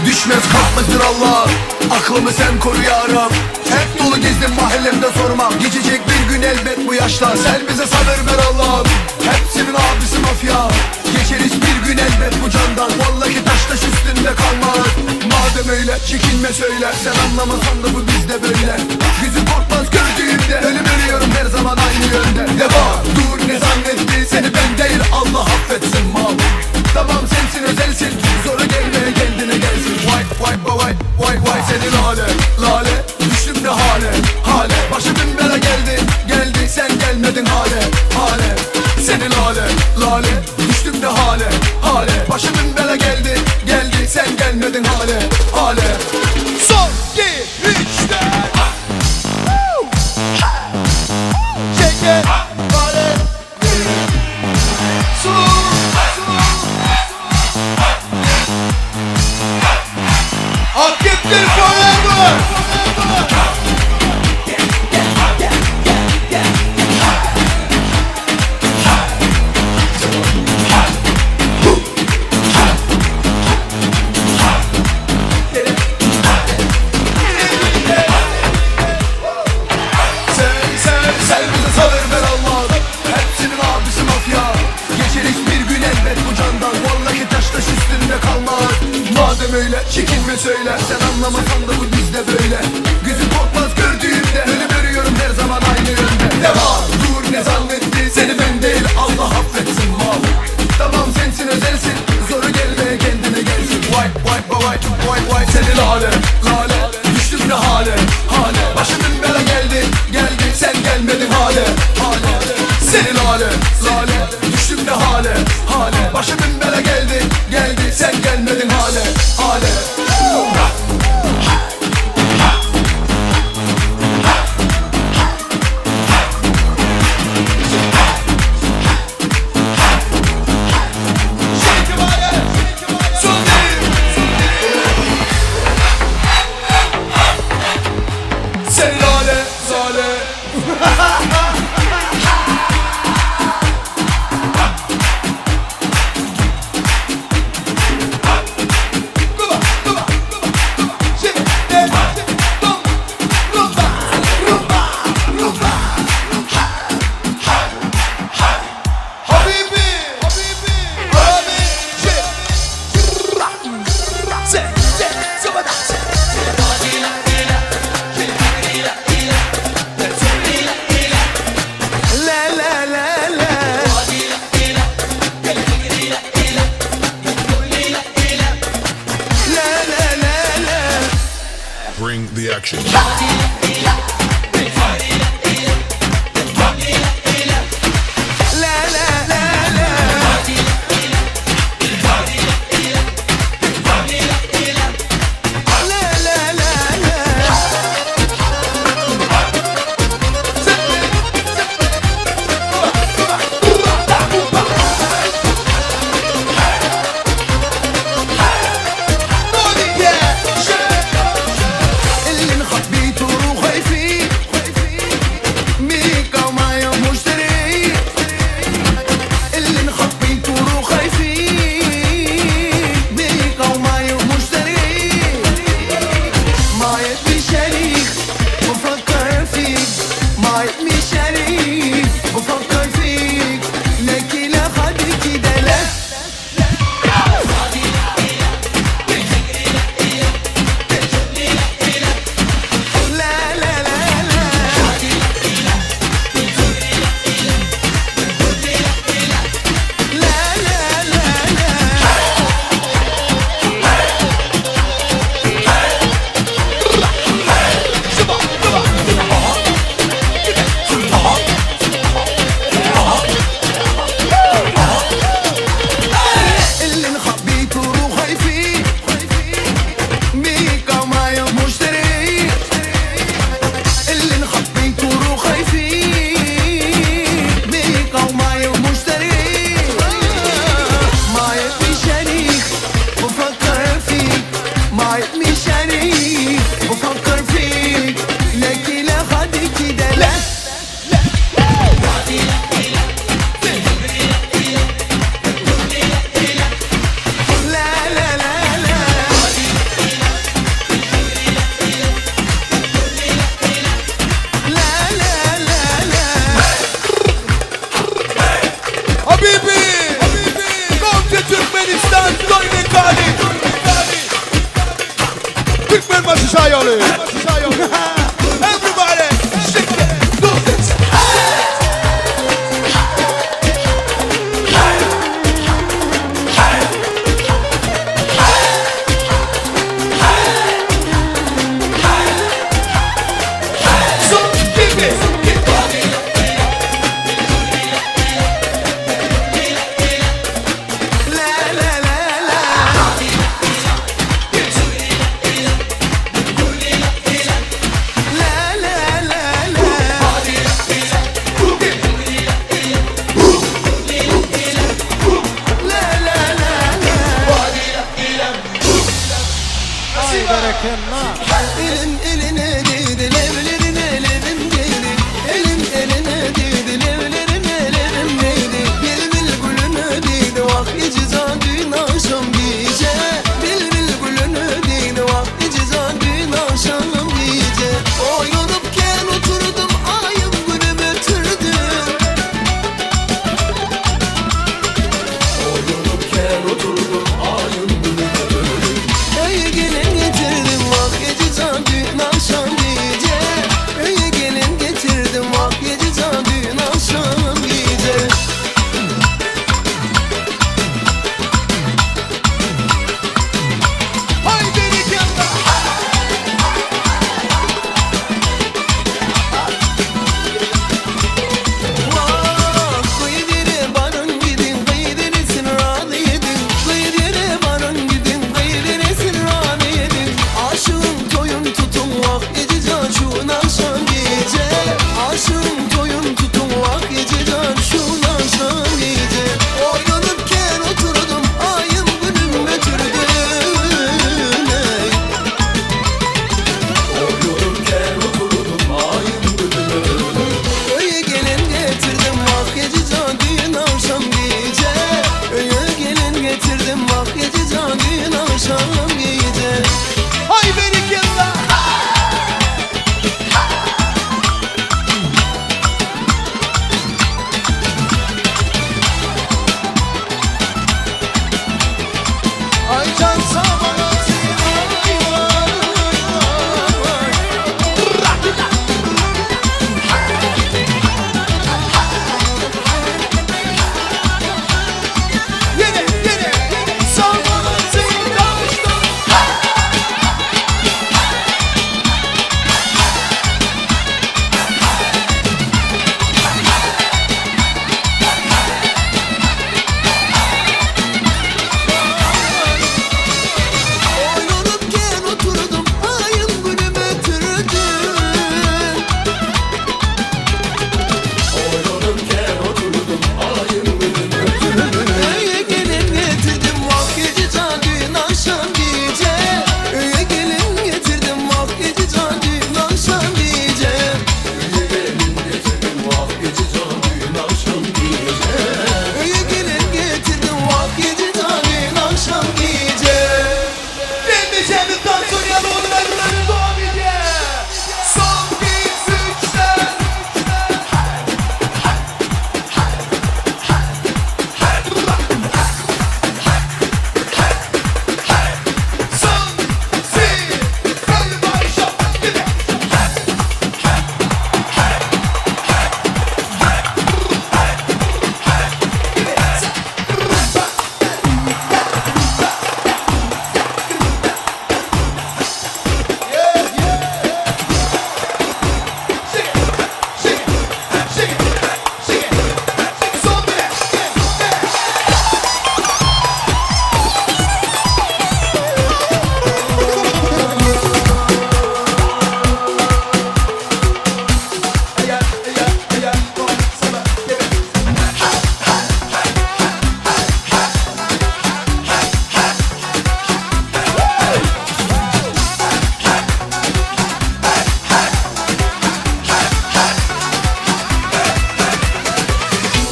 Düşmez kalkmaz bir Allah Aklımı sen koru ya Rab Hep dolu gezdim mahallemde sormam Geçecek bir gün elbet bu yaşlar Sen bize sabır ver Allah'ım Hepsinin abisi mafya Geçeriz bir gün elbet bu candan Vallahi taş taş üstünde kalmaz Madem öyle çekinme söyle Sen anlamasan da bu bizde böyle Yüzüm korkmaz gördüğümde Ölüm ölüyorum her zaman aynı yönde Devam dur ne zannetti Seni ben değil Allah affetsin mal Tamam sensin özelsin Zoru gelme kendine gelsin Vay vay vay vay vay seni lale lale Düştüm de hale hale Başımın bela geldi geldi Sen gelmedin hale hale Seni lale lale Düştüm de hale hale Başımın bela geldi geldi Sen gelmedin hale hale Son 2 3 4 Shake it, vale. Su, su. Aktiftir forever. Sen sen sen bize sabır ver Allah'ım Hepsinin abisi mafya Geçeriz bir gün elbet bu candan Vallahi taş taş üstünde kalmaz Madem öyle çekinme söyle Sen anlamasan da bu bizde böyle Gözüm korkmaz gördüğümde Ölüm örüyorum her zaman aynı yönde Devam dur ne zannetti Seni ben değil Allah affetsin mal Tamam sensin özelsin Zoru gelme kendine gelsin Vay vay vay vay vay seni lale lale Düştüm ne hale hale Başımın bela geldi geldi Sen gelmedin hale hale Seni lale lale Düştüm ne hale hale Başımın bela geldi geldi Sen gelmedin hale hale Shake your body. Son bir. Seni lale lale Kuba, kuba, kuba. Şaýoly. Everybody, shake it, do it. So give it, give it. Elim eline değdi levlerine levim değdi. Elim eline değdi levlerine levim değdi. Bilbil gülünü değdi vah icizan dün akşam gece. Bilbil gülünü değdi vah icizan dün akşam gece. Oynanıpken oturdum ayım günümü türdüm. Öye gelin getirdim vah gece can dün akşam gece. Öye gelin getirdim vah gece can dün akşam gece. Hay berikallah. Vah kıydırı barın gidin kıydırısın razı edin. Kıydırı barın gidin kıydırısın razı edin. Aşığın toyun tutun vah gece can şu akşam gece. Aşığın toyun tutun vah gece can şu akşam gece. Oynanıpken oturdum ayım günüm götürdü. Öye gelin getirdim vah gece can düğün akşam gece. Öye gelin getirdim vah gece can düğün akşam gece. Hay berikallah. Ay can saman Yine yine saman taştan. Oynanıpken oturdum ayım günümü türdüm. Öye gelin getirdim vah gece can düğün akşam gece. Öye gelin getirdim vah gece can düğün akşam gece. Öye gelin getirdim vah gece can düğün akşam gece. Demeyeceğimiz dans oynayalım onu ben doğamayacağım. Son bir üç dört. Son bir everybody shout, give it. Shake it, shake it, shake it, shake it. Son bir, bir.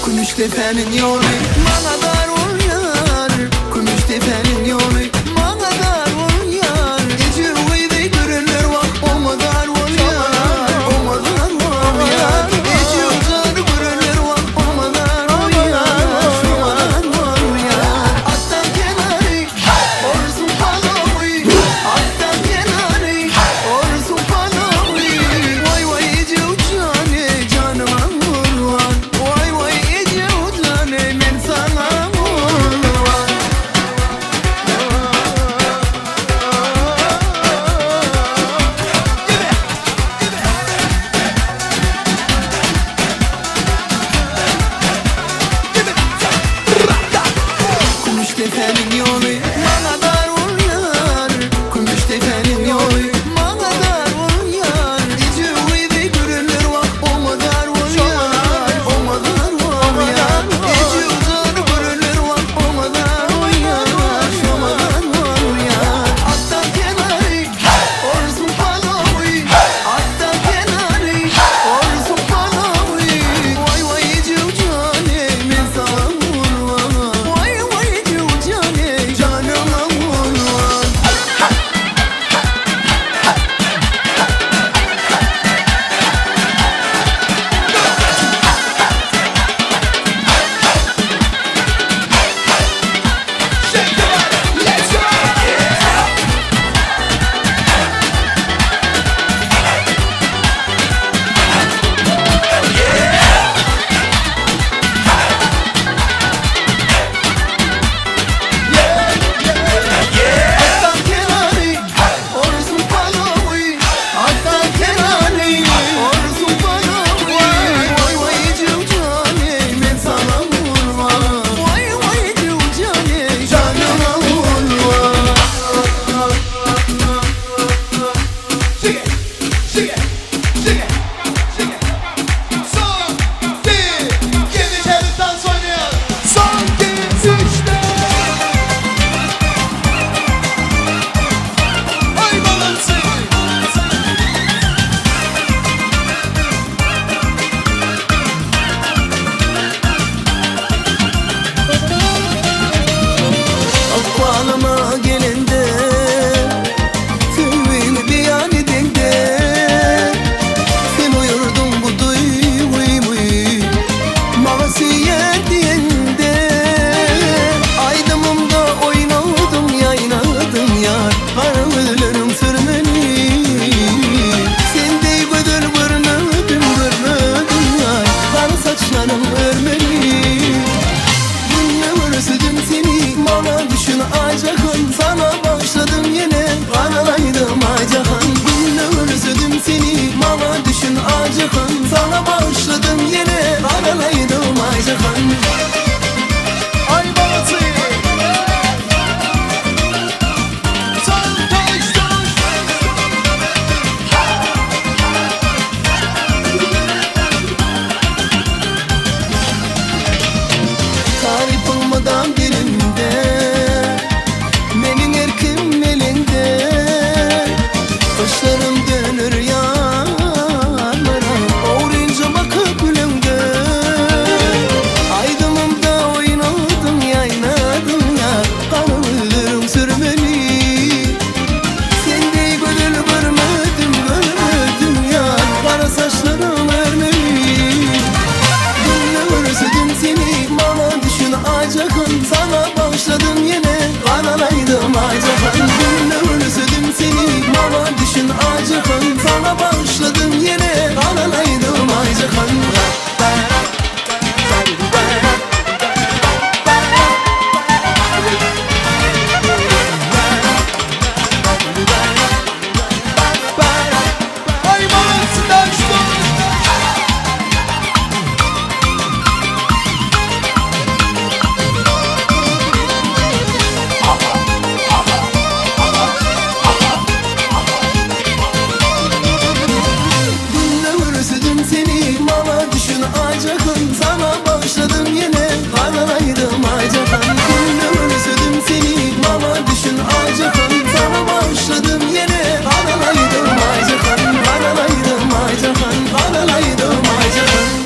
Gümüştepe'nin yolu bana dar oluyor. Gümüştepe'nin